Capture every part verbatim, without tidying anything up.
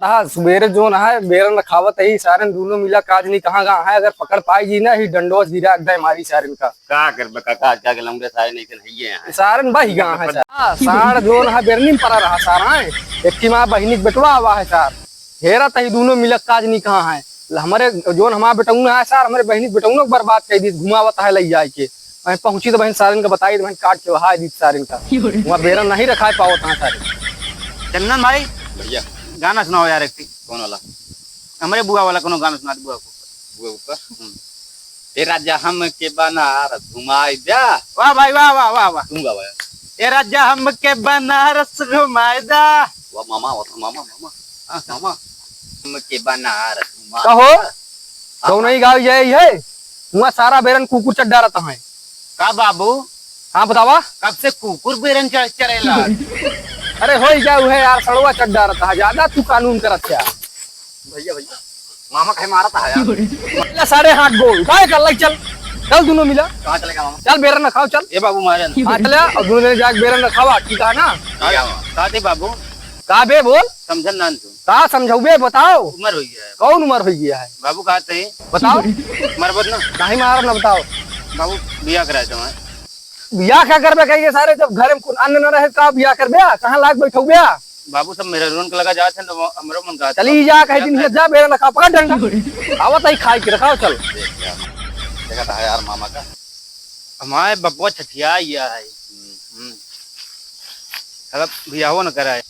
हाँ, सुबेरे जोन है, बेरन रखावत ही, सारन दूनो मिला काज नहीं कहाँ गा है, अगर पकड़ पाई जी ना, ही डंडोस गिरा एकदम मारी सारन का। का करबे काका, आजकल के लौंडे सारे नहीं कन हइये हैं। सारन बही गा है सार। हाँ, सार जोन है, बेरनी में परा रहा सार है। एक की माँ बहिनी के बेटवा आवा है सार। हेरा तही दूनो मिला काज नहीं कहाँ है। हमरे जोन हमार बेटौना है सार, हमरे बहिनी के बेटौना के बर्बाद कर दी, घुमावत है लई जाए के। वहीं पहुँची तो बहन सारन का बताई, तो बहन काट के वहा दी सारन का। वहाँ बेरन नहीं रखा पावत है सारन। चंदन भाई, भैया। गाना सुनाओ यार, एक ठे। कौन वाला? हमरे बुआ वाला कोनो गाना सुना दे बुआ को। बुआ ऊपर? हम्म। ए राजा हमके बनारस घुमाई द्या। वाह भाई, वाह, वाह, वाह, वाह। तुम गावा यार। ए राजा हमके बनारस घुमाई द्या। वाह मामा, वाह मामा, मामा। हाँ, मामा। हमके बनारस घुमाई कहो। द्या। कौन ही गाँव जाए है? हुआ सारा बेरन कुकुर चड्डा रहता है। का बाबू? हाँ, बतावा। कब से कुकुर बेरन चढ़ चरेला? अरे, होई जा उहे यार, सड़वा चड्डा रहता है, ज्यादा तू कानून करत है। भैया, भैया, मामा कहे मारता है यार। ले सारे हाथ गोल, काय कर लग चल, चल दोनों मिला। कहाँ चलेगा मामा? चल बेरन ना खाओ, चल। ए बाबू, मारे ना। हाँ, चले, और दोनों जने जाके बेरन ना खावा, ठीक है ना? का, का दे बाबू? का बे बोल? समझन ना तू। का समझौबे, बताओ। उम्र हो गया है। कौन उम्र हो गया है? बाबू, का ते? बताओ। मरबत ना? नहीं मारब ना, बताओ। बाबू, बियाह कराए तो मैं। बियाह क्या करबे कहिए सारे, जब घर में कुल अन्न न रहे, का बियाह करबे? कहाँ लाग बैठौबे? बाबू, सब मेहरारून के लगा जात हैं, तो हमरो मन का चली जा, कहीं दिन जा, बेरा ना खा, पकड़ डंडा। आवत ही खाई के रखाओ, चल। देख यार, देखा था यार मामा का। हमारे बपुआ छठिया आया है। हम्म। हम्म। साला बियाहो न कराए।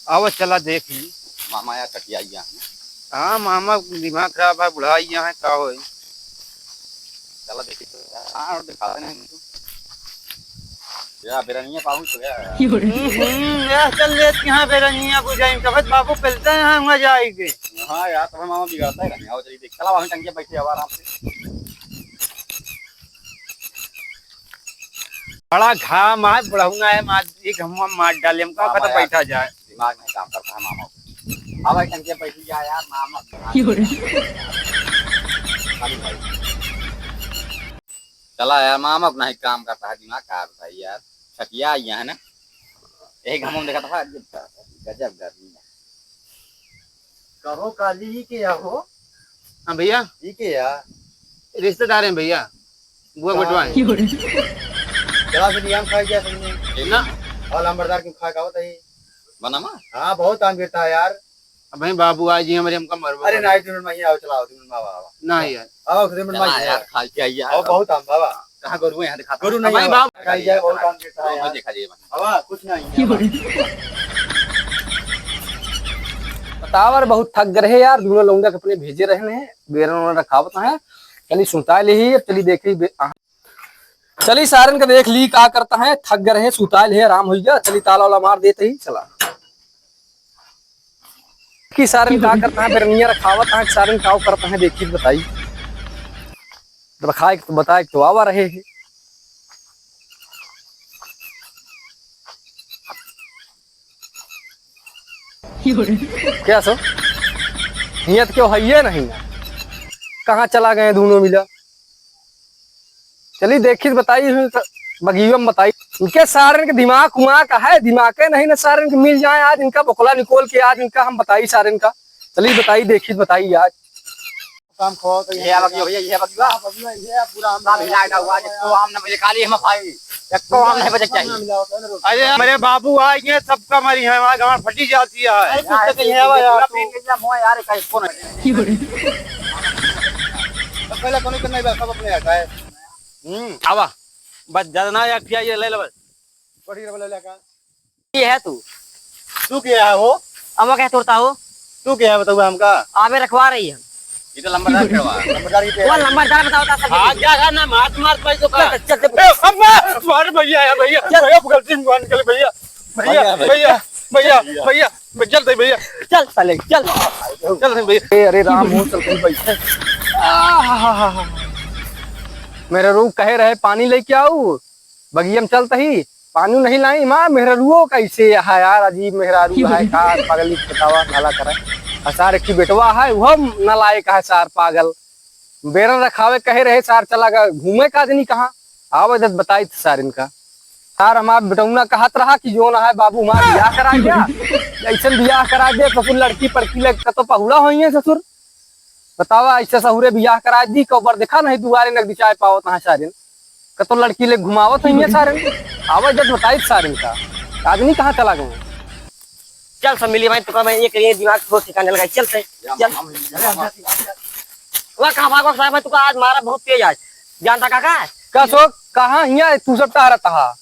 आवा चला देखी। मामा यार कटिया आइया है। हाँ, मामा दिमाग खराब है, बुढ़ा आइया है, का होई? चला देखी तो। हाँ, और दिखाते नहीं तो। या बेरनिया पाहू तो गया। हम्म, हम्म, या चल ले यहाँ बेरनिया बुझाइन, कबत बाबू पेलते हैं, वहाँ जाएंगे। हाँ यार, तो मामा बिगाड़ता ही रहेंगे। आओ चलिए देख, चला वहाँ टंगे बैठे, आवा आराम से। बड़ा घाम आज बुढ़ौना है, मार, एक घमुआ मार डाले, हमका मामा खत यार, बैठा जाए। दिमाग नहीं काम करता है मामा। अब भाई टंके बैठ गया यार मामा। खाली भाई। चला यार, मामा को नहीं काम करता है दिमाग, का बताई यार। छठिया आइया है ना, यही घमम देखा था, गजब गर्मी है। कहो काली ही के या हो? हाँ भैया। ही के या? रिश्तेदार हैं भैया, बुआ हाँ। बटवा है। चला फिर हम खाए क्या तुमने? ना। और लंबरदार क्यों खा का बताइए? बना मा? हाँ, बहुत आम गिरता है यार। अब भाई बाबू आज ही हमारे हमका मरबो अरे करे। नहीं, तुम में आओ, चलाओ, तुम में आओ, आओ। नहीं यार। आओ, तुम में चला आओ। यार, खा के आइए। आओ, बहुत आम बाबा। कहाँ गरु है? यहाँ दिखाता गोरू हूँ। नहीं भाई है। बाप। खाई जाए, बहुत आम गिरता है यार। देखा जाए। बाबा, कुछ नहीं है। बतावर बहुत थक गए हैं यार, दोनों लौंडा के अपने भेजे रहने हैं, बेरन ओरन रखावत हैं। चली सुता ले ही, अब चली देखी बे-, आ-, चली सारन का देख ली का करता है, थक गए हैं, सुता ले, आराम हो गया। चली ताला वाला मार देते ही, चला। कि सारन का करता है, बेरनिया रखावत है, सारन का करता है, देखी बताई। रखाए तो बताए तो आवा रहे हैं। क्या सो? हियाँ तो क्यों है ये नहीं है। कहाँ चला गए दोनों मिला? चली देखी तो बताई, बगिया में बताई। इनके सारन के दिमाग उमाग है, दिमागे नहीं ना सारन के मिल जाए आज, इनका बोकला निकोल के आज इनका हम बताई सारन का। चली बताई, देखी तो बताई आज। काम खवाओ तो ये यहाँ बगिया भैया, ये बगिया। हाँ, बगिया, ये पूरा आम सब हिला डाल हुआ, जिसको आम न मिले, काली हम खाई। एक तो आम नहीं बचे चाहिए। अरे, मेरे बाबू आए, ये सबका मरी है, हमारा गांड फटी जाती है। अरे, कुछ तो कहीं है यार, पूरा तू। पी लिया, मोए यार, का इसको नहीं। तो पहले कौन करना है, सब अपने आता है। हम्म, आवा। बस ज्यादा ना, एक ठिया ये ले ले बस। बढ़िया वाला लगा। ये है तू। तू क्या है हो? अब वो क्या तोड़ता हो? तू क्या है बताओ हमका? आवे रखवा रही है। ये तो लंबरदार करवा। लंबरदार की वो तैयारी। लंबरदार बताओ था सब। हाँ, क्या था ना, मार, मार, भाई, तो का? चल, चल, चल। ए, अम्मा, मार भैया, यार, भैया, चल। भैया, गलती मान कर ले, भैया। भैया, भैया, भैया, भैया, भैया, भैया, चल, दे, भैया। चल, साले, चल। चल, दे, भैया। ए, अरे राम, हो, चल, कहीं बैठ। आ, हा, हा, हा, हा। मेरे रूप कहे रहे, पानी लेके आऊ। बगिया में चलत ही, पानी नहीं लाई, माँ मेहरारुओ कैसे है यार, अजीब मेहरारू है, का पगली बतावा, भला करे। आ सार एक ठे बेटवा है, वह नालायक है सार पागल। बेरन रखावे कहे रहे सार, चला गा घूमे का आदमी कहाँ? आवे दत बताई त सार इनका। यार, हमार बेटौना कहत रहा कि जौन है बाबू, हमार बियाह करा दिया। अइसन बियाह करा दिया, ससुर लड़की पड़की लग कतो पहुड़ा होइहैं ससुर। बतावा, अइसे सहुरे बियाह करा दी, कबर देखा नहीं दुआरे नगदी चाय पावत है सारिन। कतो लड़की ले घुमावत होइहैं सारिन। आवा जब बताई सारिन का। आदमी कहाँ चला गए? चल सब मिली भाई, तुका मैं एक, ये दिमाग ठोस ठिकाने लगाई, चल से, चल। वाह, कहाँ भागो साहब, मैं तुका आज मारा बहुत तेज आज। जानता काका? का सो, कहाँ हियाँ तू सब टहरत हा?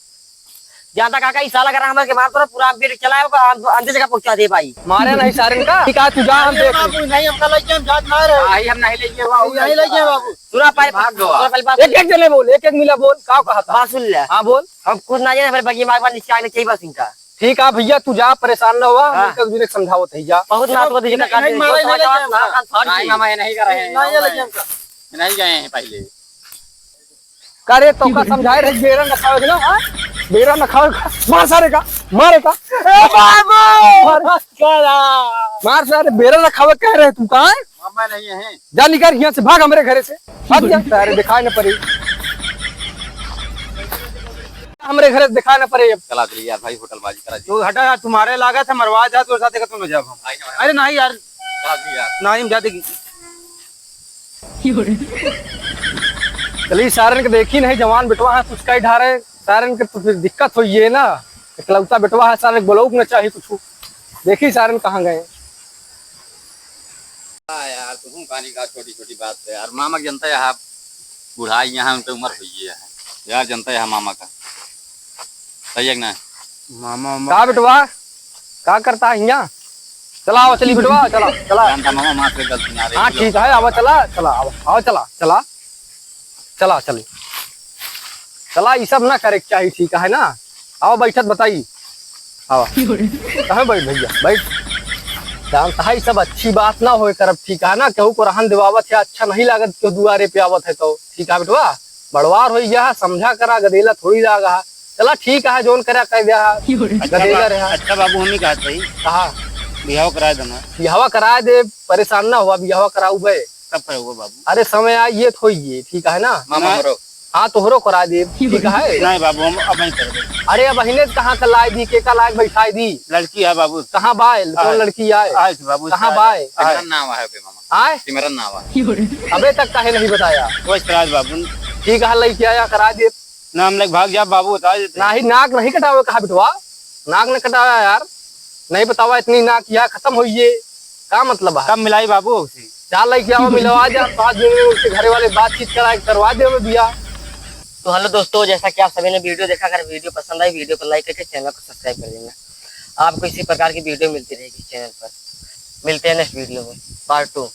जानता काका, ई साला अगर हमरे के मार तोरा पूरा बेट चलाए, ओका हम अंधे जगह पहुँचा दे भाई। मारे नहीं सारे का? ठीक है, तू जा, हम नहीं देख बाबू, नहीं, हमका लइके हम जात ना रहे। आई हम नहीं लेके, वाह, नहीं लेके बाबू। सुना पहले, भाग गवा। सुना पहले बात एक, सुन। एक जने बोल, एक, एक मिला बोल, का कहत हा? बात सुन ले। हाँ, बोल। हम कुछ ना जाने, हमारे बगी मार मार निशान चाहिए बस इनका। ठीक है भैया, तू जा, परेशान ना हुआ, हम हाँ। इनका दूसरे के समझावत है जा। बहुत नाटक होती है, नहीं, नहीं, मारा ही नहीं लेके हम। हाँ, हाँ, नहीं, मामा, ये नहीं कर रहे हैं। नहीं, ये लेके हम। नहीं गए हैं पहले। का रे, तोका समझाए रहे, बेरा न खावे के ना, हाँ? बेरा न खावे का, मार सारे का, मार का। ए बाबू! मार। मार सारे, बेरा न खावे कह रहे तू, का है? मामा नहीं है। जा निकल यहाँ से, भाग हमरे घरे से। भाग जा, सारे दिखाई न पड़े। हमरे घरे से दिखाई न पड़े। चला चली यार भाई, होटल बाजी करा जी। तू हटा यार, तुम्हारे लागत है मरवा जा, तोरे साथे कतौ न जाब हम। भाई ना, अरे नहीं यार। चला जी यार। नहीं, हम जाते की। चली, सारन के देखी नहीं, जवान बेटवा है, कुछ कई ढारे, सारन के तो फिर दिक्कत होइहै ना, इकलौता बेटवा है, सारन के बोलऊ के न चाही कुछ। देखी सारन कहाँ गए। हाँ यार, तुहूँ कहानी का छोटी छोटी बात है यार, मामा के जनता है, बुढ़ाई यहाँ, उनके उम्र होइहै है यार, जनता है मामा का, सही है कि ना? मामा, मामा। का बेटवा, का करता है यहाँ? चला, आवा, चली बेटवा, चला, चला। जानता मामा, माँ से गलती ना रही। हाँ, ठीक है, आवा, चला, चला, आवा, आवा, चला, चला, चला, चली। चला, ई सब ना करे के चाही, ठीक है ना? आवा, बैठत बताई, आवा। कहाँ बैठ भैया, बैठ। जानता है, ई सब अच्छी बात ना होए करब, ठीक है ना? केहू को रहन देवावत है, अच्छा नहीं लागत, केहू दुआरे पे आवत है तो, ठीक है बेटवा? बड़वार होई गया है, समझा करा, गदेला थोड़ी लागा है। चला ठीक है, जौन करा कह दिया है। अच्छा गदेला बा-, रहा। अच्छा बाबू, हम ही कहत भाई। कहा? बिहाव करा देना। बिहावा करा दे, परेशान ना हुआ, बिहावा कराऊ बे। कब कराऊगा बाबू? अरे समय आई ये तो होइहै, ठीक है ना? मामा ना। हमरो। हाँ, तोहरो करा दे, ठीक है? नहीं बाबू, हम अब नहीं करबे। अरे अब अहिने कहाँ का लाए दी, के का लायक बैठाए दी? लड़की है बाबू। कहाँ बाय? कौन आए। लड़की आए? आए थे बाबू, कहाँ आए। बाय? सिमरन नाम है ओके मामा। आए? सिमरन नाम है। अबे तक काहे नहीं बताया? वो इस तरह बाबू। ठीक है, लइके आया, करा दे। ना हम लोग भाग जा बाबू, बता देते। नाही, नाक नहीं कटावे कहा बिटवा, नाक न कटावा यार, नहीं बतावा इतनी नाक यहाँ खत्म होइहै, का मतलब है? कब मिलाई बाबू उसे? जा लइके आवा, मिलवा जा, पाँच दिन में उसके घरे वाले बातचीत करा के करवा दे हमें बियाह। तो हेलो दोस्तों, जैसा कि आप सभी ने वीडियो देखा, अगर वीडियो पसंद आई, वीडियो को लाइक करके चैनल को सब्सक्राइब कर देना। आपको इसी प्रकार की वीडियो मिलती रहेगी चैनल पर। मिलते हैं नेक्स्ट वीडियो में, पार्ट टू।